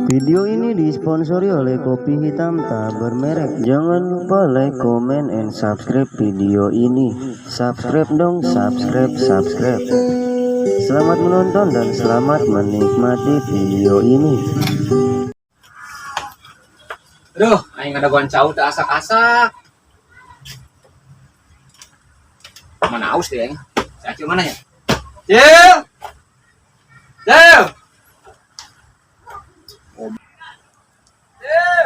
Video ini disponsori oleh kopi hitam tak bermerek. Jangan lupa like, comment, and subscribe video ini. Subscribe dong, subscribe, subscribe. Selamat menonton dan selamat menikmati video ini. Aduh, aing ngadagoan cau teu asak-asak. Mana aus deh aing. Si Acil mana ya? Cil! Cil! Oh. Cil!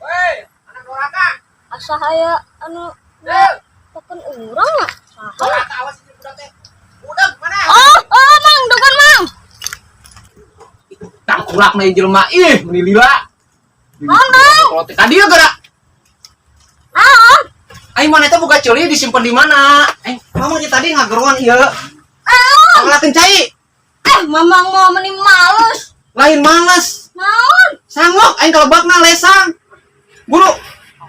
Woi, anak doraka. Asa aya anu Cil! tekan urang lah. Saha? Doraka awas si budak teh. Budak mana? Oh, oh mang, dugan mang. Tangkulak na jelema ih, meuni lila. Mang, mang. Kalau teh kadieu geura. Naon? Aing mana eta boga ceuli disimpan di mana? Aing mamang tadi ngageroan ieu. Naon? Panglakeun cai. Eh, mamang mau meni males. Lain males. Naon? Sangok aing kalebakna lesang. Buru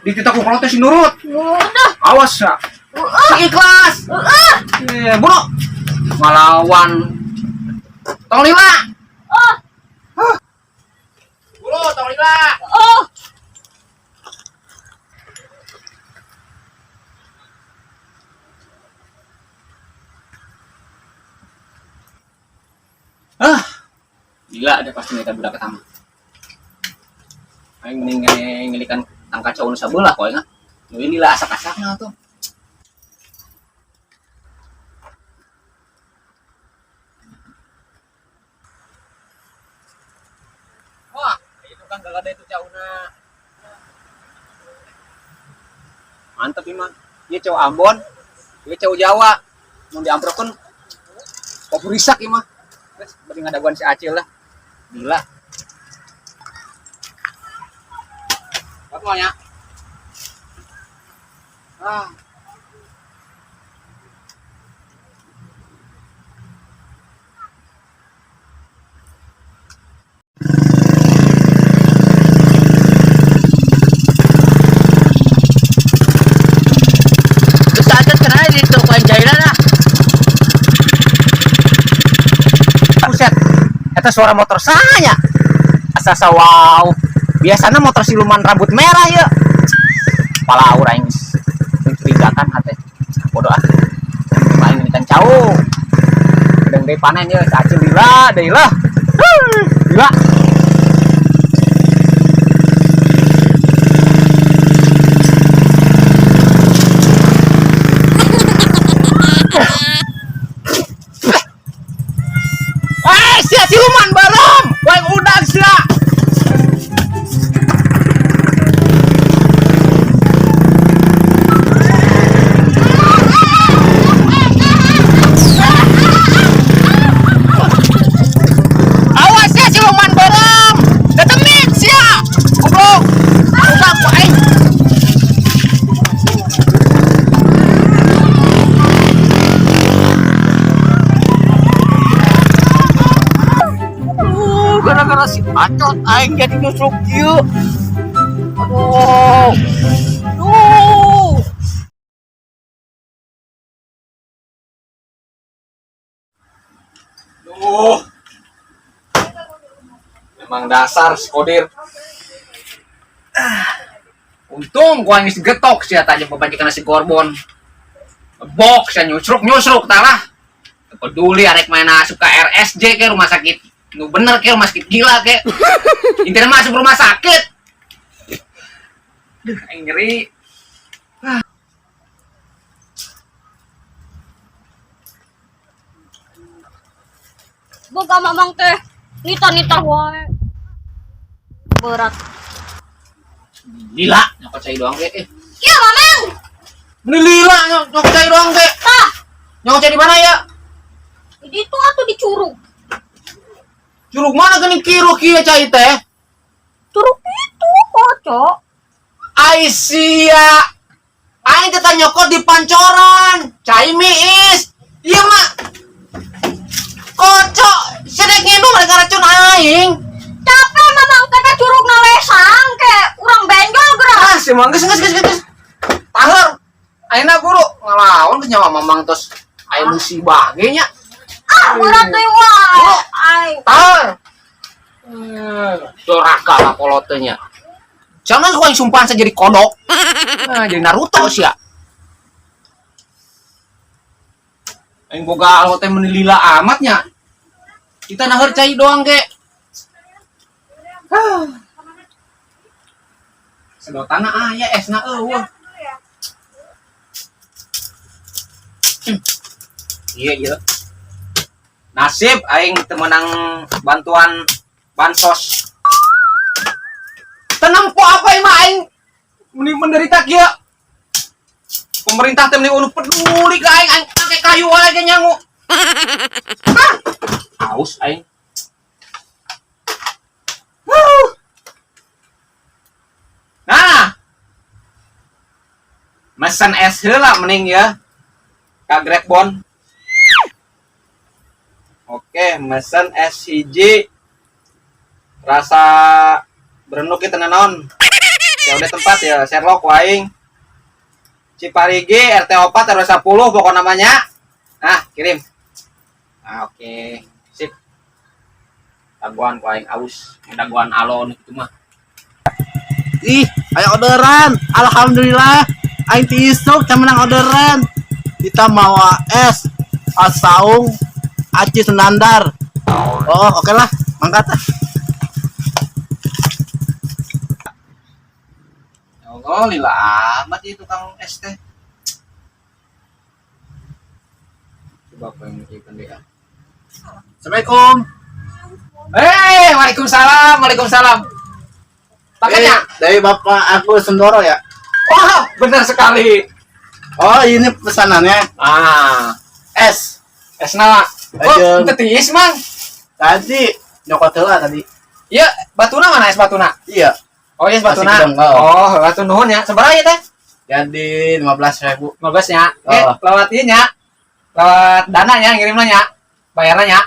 dititak ku kolot teh si nurut. Udah. Awas ya. Heeh. Sing ikhlas. Heeh. Eh, buru. Ngalawan. Tong lila. Oh, Buru tong lila. oh. Ah. Gila ada pasti mereka budak pertama. Aing mending ngelikan angka cowok nu sabelah kok aing. Nu ini lah asak-asakna tuh. Wah, itu kan gak ada itu cauna. Mantep ini mah. Ieu cowok Ambon, ieu cowok Jawa. Mun diamprokeun kok risak ieu mah. Terus bari ngadaguan si Acil lah. Gila. Apa mau ya? Ah. Buset, eta suara motor saya. Asa wow. Biasanya motor siluman rambut merah ya. Pala aing mencurigakan hati. Bodoh ah. Paling ini kan cau. Gedeng deui panen ya, cacil lila deui lah. Lila. Eh, sia siluman bareng. Wae udag sia. Awas sia siluman bareng. Tetemit sia. Goblok. Udag ku aing. Gara-gara si Acot aing jadi nyusruk kieu. Aduh. Aduh. Duh. Memang dasar si Kodir. Untung gua geus getok sia tadi papajikan si Gorbon. Bok sia nyusruk-nyusruk talah. Teu peduli arek main asup ka RSJ ke rumah sakit. Nu bener ke rumah sakit gila ke. Intinya masuk rumah sakit. Duh, aing nyeri. Boga mamang teh nita-nita wae. Berat. Lila, nyokot cai doang ke. Iya, mamang. Ini lila nyokot cai doang ke. Tah. Nyokot cai di mana ya? Di itu atuh di curug. Curug mana geuning kiruh kieu cai teh? Curug itu kocok. Ai sia. Aing teh nyokot di pancoran. Cai miis. Ieu mah kocok. Sedek nginum mereka racun aing. Capek mamang teh ka curug na lesang ke urang benjol geura. Ah, si mang geus geus geus geus. Taher. Ayeuna guru ngalawan geus nyawa mamang tos aya musibah ge nya. Ah, Berat deui wae. Aing. Tar. Doraka lah kolotenya. Jangan kau yang sumpahan saya jadi kodok. Nah, jadi Naruto sih ya. Aing boga alo teh menilila amatnya. Kita nahar cai doang ke. Sedotana aya esna eueuh. Iya iya. Nasib aing teu meunang bantuan bansos. Tenang po apa mah aing meni menderita kieu. Pemerintah teh meni unu peduli ka aing, aing pake kayu wae ge nyangu. Hah? Haus aing. Wuh. Nah. Mesen es heula mending ya. Ka Grabbon. Oke, mesen es hiji rasa berenuk kita naon. Ya udah tempat ya, Sherlock waing. Ciparigi RT 4 RW 10 pokok namanya. Nah, kirim. Nah, oke. Sip. Dagoan ku aing aus, dagoan alon itu mah. Ih, aya orderan. Alhamdulillah. Aing ti isuk can menang orderan. Kita mawa es, asaung, aci senandar. Oh, oke lah, mangkat ah. Ya Allah, lila amat itu tukang es teh. Coba apa yang ikan dia. Assalamualaikum. Waalaikumsalam, waalaikumsalam. Paketnya? Dari Bapak Agus Sendoro ya? Wah, benar sekali. Oh, ini pesanannya. Ah, Es. Esna. Oh, Aja. tetiis, Mang. Tadi nyokot heula tadi. Iya, batuna mana es batuna? Iya. Oh, iya es batuna. Masih gedeng, oh. Oh, batu nuhun ya. Sabaraha ya teh? Jadi 15.000. 15 nya. Oh. Lewat ieu nya. Lewat dana nya ngirimna nya. Bayarna nya.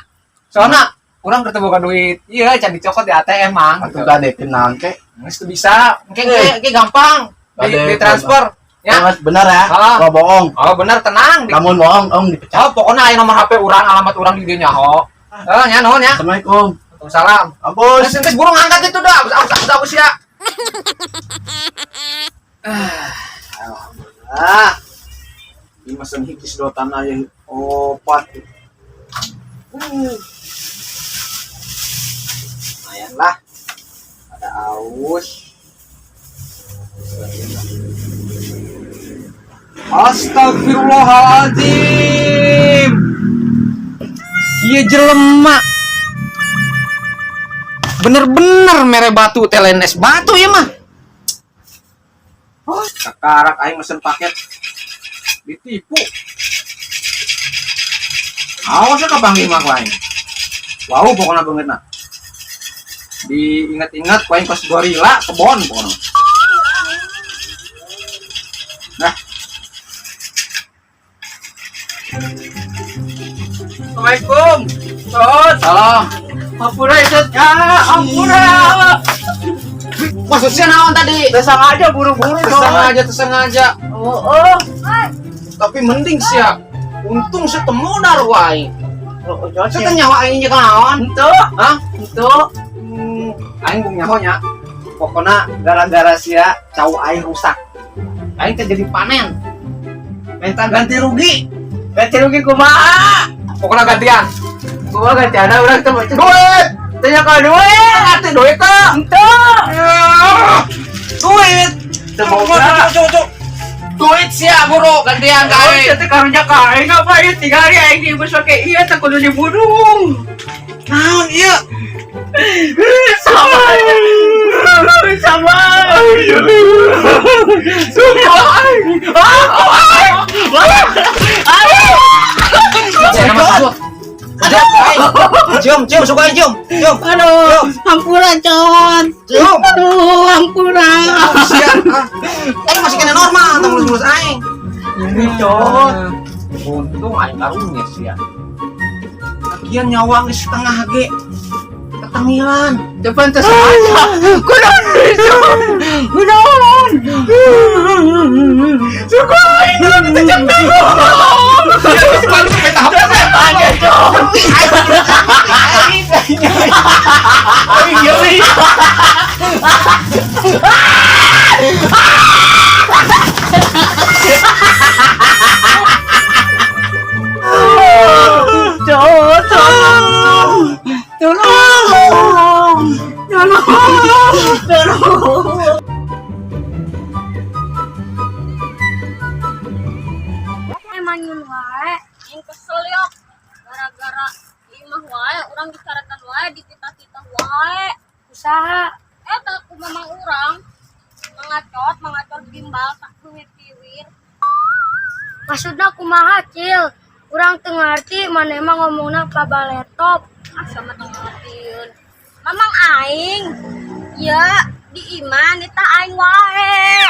Soalna urang ketemu bukan duit. Iya, can dicokot di ATM, Mang. Atuh gade naon ke? Geus teu bisa. Engke engke engke gampang. Di transfer. Ya. Mas, benar ya? Ah. Gua bohong. Oh, benar tenang. Lamun bohong, om dipecat. Oh, pokoknya aya nomor HP urang, alamat urang di dieu nyaho. Heeh, nya nuhun ya. Assalamualaikum. Waalaikumsalam. Ampun. Geus geus burung angkat itu dah. Aus aus aus aus ya. Alhamdulillah. Ini mesen hiji sedotan aya opat. Lumayan lah. Ada aus. Astagfirullahaladzim. Kieu jelema. Bener-bener mere batu teh lain es batu ya mah. Oh, kakarak aing mesen paket ditipu. Awas ya kapanggih mah ku aing. Wow, pokoknya banget nah. Diingat-ingat ku aing pas gorila kebon pokoknya. Nah. Assalamualaikum. Son. Salam. Ampura itu. Ya, ampura. Maksudnya naon tadi? Tersengaja buru-buru, Son. Tersengaja, tersengaja. Oh, oh. Tapi mending sih ya. Untung setemu dar wae. Oh, oh, Saya teh nyawa aing jeung naon? Henteu. Hah? Henteu. Aing bung nyaho nya. Pokona gara-gara sia cau aing rusak. Aing teh jadi panen. Minta ganti rugi. Ganti rugi kumaha? Pokona gantian. Kumaha gantian urang teh mah. Duit. Tanya ka duit. Atuh duit teh. Henteu. Duit. Teu boga. Cuk, cuk, cuk. Duit sia buru gantian ka Oh, aing. teh karunya ka aing apa ieu tinggal aing diebus make ieu teh kudu dibunuh. Naon ieu? Sama. Sama. Sumpah aing. Cium, cium, suka cium, cium. Aduh, ampura, Con. Cium. Aduh, ampura. Siap. Aing masih kena normal, tong mulus-mulus aing. Ini, Con. Untung aing karunya sia. Lagian nyawa geus setengah ge. Ketengilan. Depan teh sengaja. Kunaon? Kunaon? Suka aing teh cepet. Ya, geus balik ke tahap. Anjir, Aing nyeri. Cok, tolong. Tolong. Tolong. Tolong. Emang nyun wae. Aing kesel yok. Gara-gara imah wae urang dicarekan wae, dititah-titah wae. Usaha. Eta ku mamang urang. Mangacot, mangacot gimbal tak kiwir-kiwir. Maksudna kumaha, Cil? Urang teu ngarti maneh mah ngomongna pabaletop. Ah, sama teu ngertieun. Mamang aing. Ya, di imah nitah aing wae.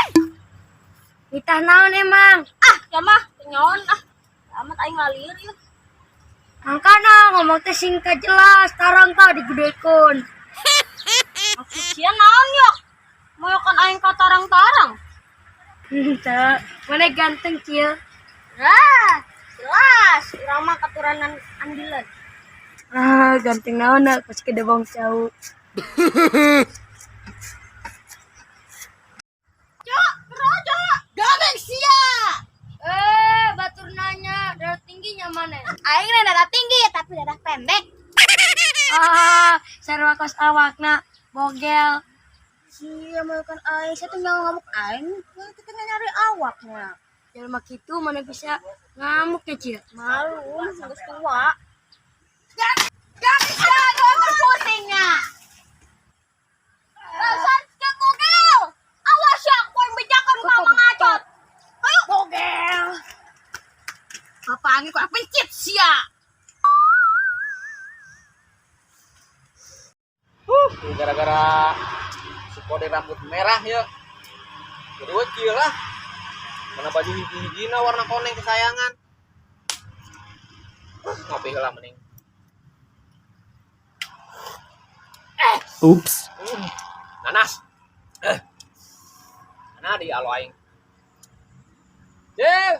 Nitah naon emang? Ah, ya mah teu nyaon ah. Amat aing ngalir yeuh. Mangkana ngomong teh sing jelas, tarang tah digedekeun. Maksud sia naon yok? Moyokan aing ka tarang-tarang. Henteu, maneh ganteng, Cil. Nah, jelas urang mah keturunan andilan. Ah, ganteng naon na pas kedebong cau. Cok, rojo. Gabeng sia. Eh, batur nanya, darah tingginya maneh. Aing lain darah tinggi tapi darah pendek. Ah, sarua kos awakna bogel. Sia moyokan aing, sia tuh nyawa ngamuk aing, kita nyari awaknya. Jelema kitu maneh bisa ngamuk ya, Cil. Malu, geus tua. Gak bisa, gak pusingnya. Dasar sia bogel. Awas ya, ku yang bejakan ka mangacot. Ayo bogel. Kapangi ku pencit sia. Gara-gara si kode rambut merah ya. Jadi we kieu lah. Mana baju hiji-hijina warna koneng kesayangan. Ngopi heula mending. Ups. Nanas. Mana di alo aing. Cil.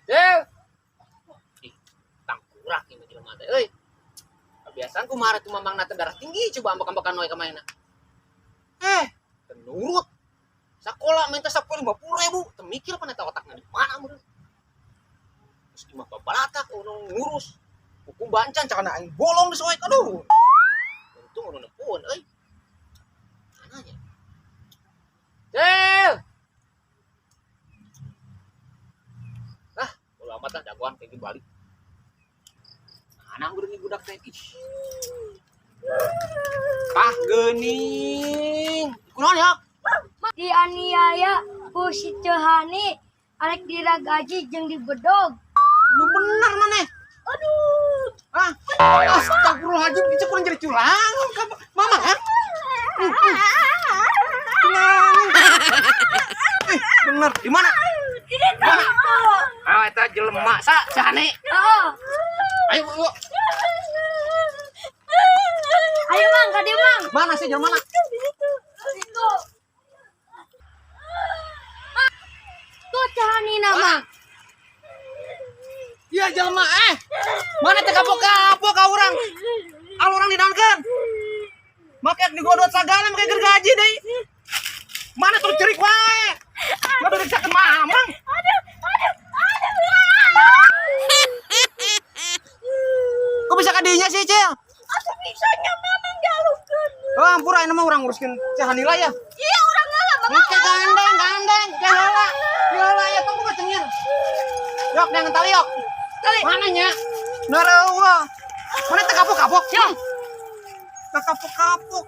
Cil. Ih, tangkurak ini jelema teh euy. Kebiasaan kumaha tuh mamang teh darah tinggi coba ambek-ambekan we ka mana. Teu nurut. Sekolah minta sapoe 50.000, teu mikir pan eta otakna di mana meureun. Terus imah babalatak urang ngurus. Hukum bancan cakana aing bolong disoek aduh. Untung urang nempuan euy. Mana nya? Cil. Ah, bodo amat lah jagoan kayak balik. Mana udah nih budak teh. Ih. Tah geuning. Kunaon ya? Dianiaya ku si Cehani arek diragaji jeung dibedog. Lu bener maneh. Aduh. Ah, astagfirullahaladzim, itu kurang jadi culang. Mama kan? Culang. Bener, di mana? Mana? Ah, eta jelema sa Cehani. Heeh. Ayo, ayo. Ayo Mang, ka dieu Mang. Mana sih jelema mana? Situ. Tuh Cehani na Mang. Iya jelema eh. Mana teh kapok-kapok ka urang. Al urang dinaonkeun? Make digodot sagala make gergaji deui. Mana tuh cerik wae. Ngabereksakeun mamang. Aduh, aduh, aduh. Kok bisa ka dinya sih, Cil? Asa bisanya mamang jalukeun. Oh, ampura ini mah urang nguruskeun Cehani lah ya. Iya, urang heula mamang. Oke, gandeng, gandeng. Ya heula. Ya heula ya tunggu mah cengir. Yok, jangan tali yok. Tali. Mana nya? Nareueuh. Mana teh kapok-kapok? Teh kapok-kapok.